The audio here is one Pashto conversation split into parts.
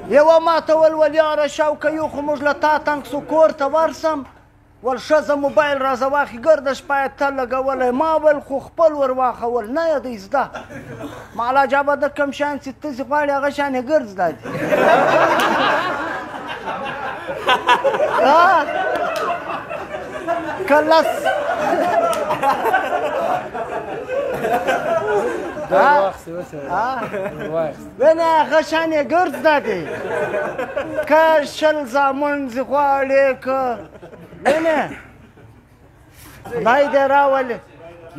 یوه ما ته ول یاره شوکه یو خو موږ له تا تنګ سو کور ته ورسم ول ښځه موبایل راځه واخلي ګرده شپه یې ته لګولی ما ول خو خپل ور واخول نه یې دی زده مالا جابه د کوم شیان چې ته ځې غواړې هغه شیان یې ګرد زده دي که لس وینه هغه شیان یې ګرد زده دي که 20 زامن ځې غواړې که وینې خدای دې راولي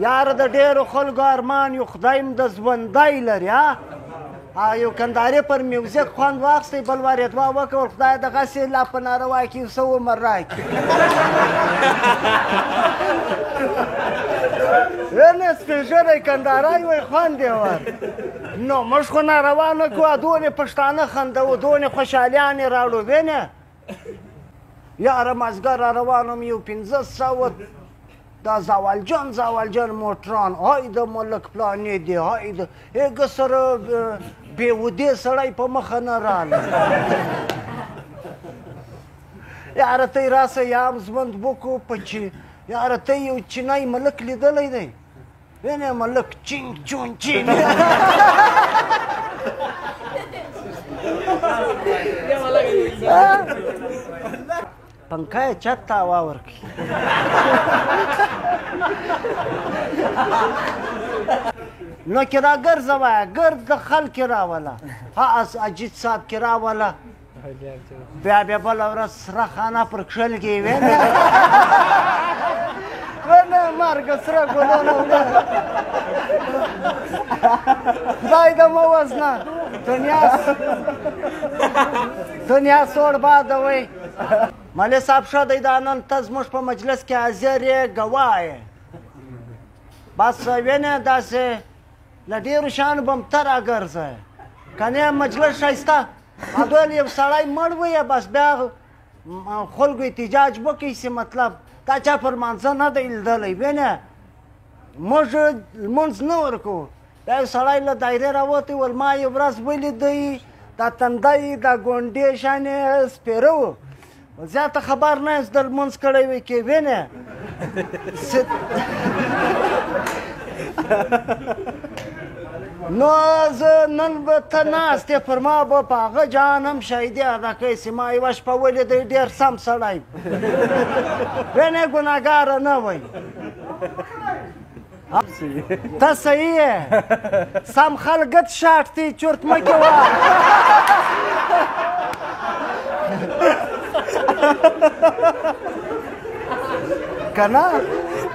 یاره د ډېرو خلکو ارمان یو خدای م د ژوندی لري ها یو کندهاري پر میوزیک خوند واخیستی بل وار یې دعا وکول خدای دغسې لا په ناروا کې یو څه عمر راکړي وینې سپین ږیری کندهاری وایي خوند یې ور نو موږ خو ناروا نه کوو دونې پښتانه خندوو دونې خوشحالیانې راوړو وینې یاره مازدیګر را روان وم یو 500 دا زوالجان زوالجان موټران های د ملک پلانې دی های د هېګه سره بېودې سړی په مخه نه راغلی یاره ته یې راسه یا هم ژوند وکړو په چې یاره ته یو چینای ملک لیدلی دی وینې ملک چینګ چون چین پنکه یې چت ته هوا ورکوي نو کې راګرځه وایه ګرد د خلک یې راوله ها اجیت صاحب کې راوله بیا بیا بله ورځ سره خانه پر کښل کې وینې وینې مرګ سره ګلونه خدای د مه وزنه دنیا سوړ باده وی ملي صاحب ښه دی دا نن ته زموږ په مجلس کې حاضر یې ګواه یې بس وینې داسې له ډېرو شیانو به هم ته راګرځه که نه مجلس ښایسته هغه یو سړی مړ وي بس بیا خلکو احتجاج وکړي چې مطلب دا چا پر لمانځه نه دی لیدلی وینې موږ لمونځ نه ورکوو دا یو سړی له دایرې راوتی ول ما یو ورځ ولیدی دا تندی دا ګونډې شانې سپېره و زیاته خبر نه یم چې د لمونځ کړی وي کې وینې نو زه نن به ته ناست یې پر ما به په هغه جهان هم شاهدي ادا کوې چې ما یوه شپه ولیدی ډېر سم سړی وینې ګناهګاره نه وی ته صحیح یې سم خلک ګد شاټ دي چورت مه کوه که نه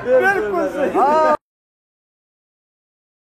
بالکل صحیح.